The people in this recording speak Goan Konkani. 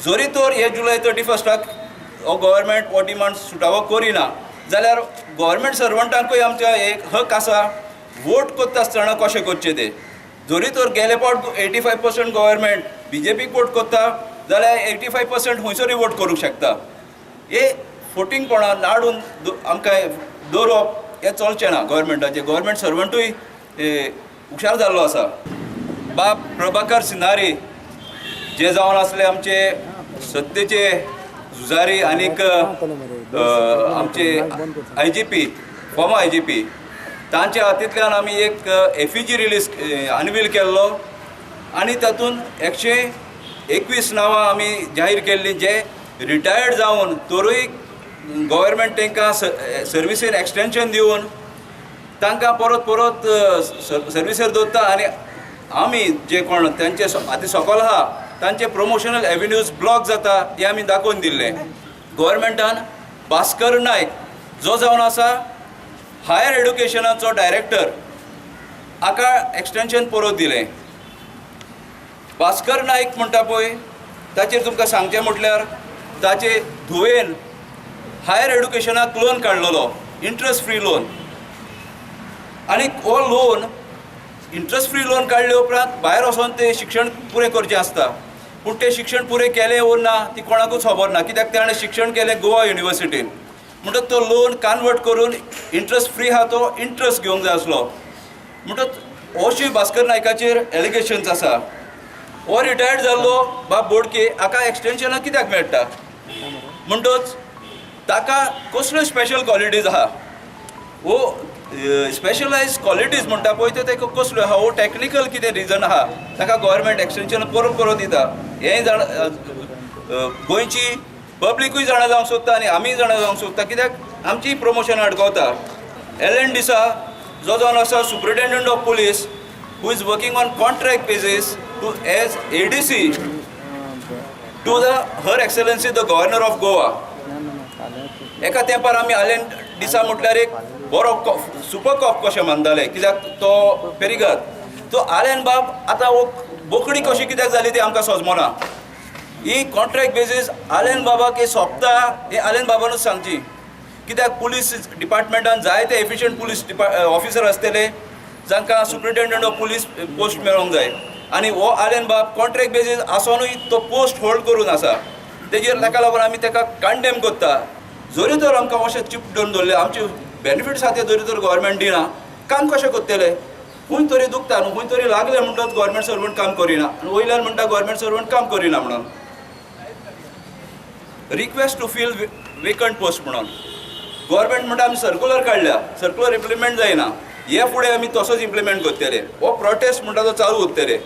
जरी तर हे जुलय 31 हो गव्हर्मेंट हो डिमांड सुटावो करिना जाल्यार गव्हर्मेंट सर्वंटांकूय आमच्या एक हक आसा, वोट करता आसतना कशें करचें तें. जरी तर गेले फावट 85% गव्हर्मेंट बीजेपीक वोट करता जाल्यार 85% खंयसरूय वोट करूंक शकता. हे फटींगपणां नाडून आमकां दवरप हें चलचें ना गव्हर्मेंटाचें. गव्हर्मेंट सर्वंटूय हुशार जाल्लो आसा. बाब प्रभाकर सिनारी जे जावन आसले आमचे सत्तेचे झुजारी आनीक आमचे IGP, former IGP, तांच्या हातींतल्यान आमी एक एफिजी रिलीज अनवील केल्लो आनी तातूंत 121 नांवां आमी जाहीर केल्लीं, जे रिटायर्ड जावन तरूय गव्हर्मेंट तांकां सर्विसीन एक्सटेंशन दिवन तांकां परत परत सर्विसेर दवरता आनी आमी जे कोण तांचे आतां सकल आहा तांचे प्रमोशनल एवेन्यूज ब्लॉक जाता हें आमी दाखोवन दिल्लें. गव्हर्मेंटान भास्कर नायक जो जावन आसा हायर एड्युकेशनाचो डायरेक्टर हाका एक्सटेंशन परत दिलें. भास्कर नायक म्हणटा पळय, ताचेर तुमकां सांगचें म्हटल्यार ताचे धुवेन हायर एड्युकेशनाक लोन काडलेलो, इंट्रस्ट फ्री लोन, आनी हो लोन, इंट्रस्ट फ्री लोन काडले उपरांत भायर वचोन तें शिक्षण पुरें करचें आसता. पूण तें शिक्षण पुरें केलें वो ना ती कोणाकूच खबर ना, कित्याक ताणें शिक्षण केलें गोवा युनिवर्सिटीन. म्हणटच तो लोन कन्वर्ट करून इंट्रस्ट फ्री आहा तो इंट्रस्ट घेवंक जाय आसलो. म्हणटच होशी भास्कर नायकाचेर एलिगेशन्स आसा. हो रिटायर्ड जाल्लो बाब बोडके हाका एक्सटेंशनां कित्याक मेळटा? म्हणटच ताका कसल्यो स्पेशल क्वॉलिटीज आहा? वो स्पेशलायज क्वॉलिटीज म्हणटा पळय, त्यो ताका कसल्यो आहा? वो टॅक्निकल कितें रिजन आहा ताका गव्हर्मेंट एक्सटेंशन परत परत दिता, हें जाणा गोंयची पब्लिकूय जाणा जावंक सोदता आनी आमीय जाणा जावंक सोदता, कित्याक आमची प्रमोशन अडकवता. एल एन डिसा जो जावन आसा Superintendent of Police, who is working on contract basis to as ADC to the Her Excellency the Governor of Goa. एका तेंपार आमी आलेन डिसा म्हटल्यार एक बरो सुपर कॉप कशें मानताले, कित्याक तो पेरिगत तो आलेन बाब आतां हो बोकडी कशी कित्याक जाली ती आमकां सजमना. ही कॉन्ट्रॅक्ट बेजीस आलेन बाबाक हे सोंपता हें आलेन बाबानूच सांगची, कित्याक पुलीस डिपार्टमेंटान जायते एफिशियंट पुलीस ऑफिसर आसतले जांकां सुप्रिटेंडंट ऑफ पुलीस पोस्ट मेळोंक जाय आनी हो आलेन बाब कॉन्ट्रॅक्ट बेजीस आसोनूय तो पोस्ट होल्ड करून आसा. तेजेर ताका लागून आमी ताका कंडेम करता. जरी तर आमकां अशें चिपटून दवरले, आमचे बेनिफिट्स आहा ते जरी तर गव्हर्मेंट दिना, काम कशें करतले? खंय तरी दुखता न्हू, खंय तरी लागले म्हणटच गव्हर्मेंट सर्वंट काम करिना आनी वयल्यान म्हणटा गव्हर्मेंट सर्वंट काम करिना म्हणून. Request to fill vacant post म्हणून गव्हर्मेंट म्हणटा आमी सर्कुलर काडल्या, सर्कुलर इम्प्लिमेंट जायना. हे फुडें आमी तसोच इम्प्लिमेंट करतले. हो प्रोटेस्ट म्हणटा तो चालू उरतले.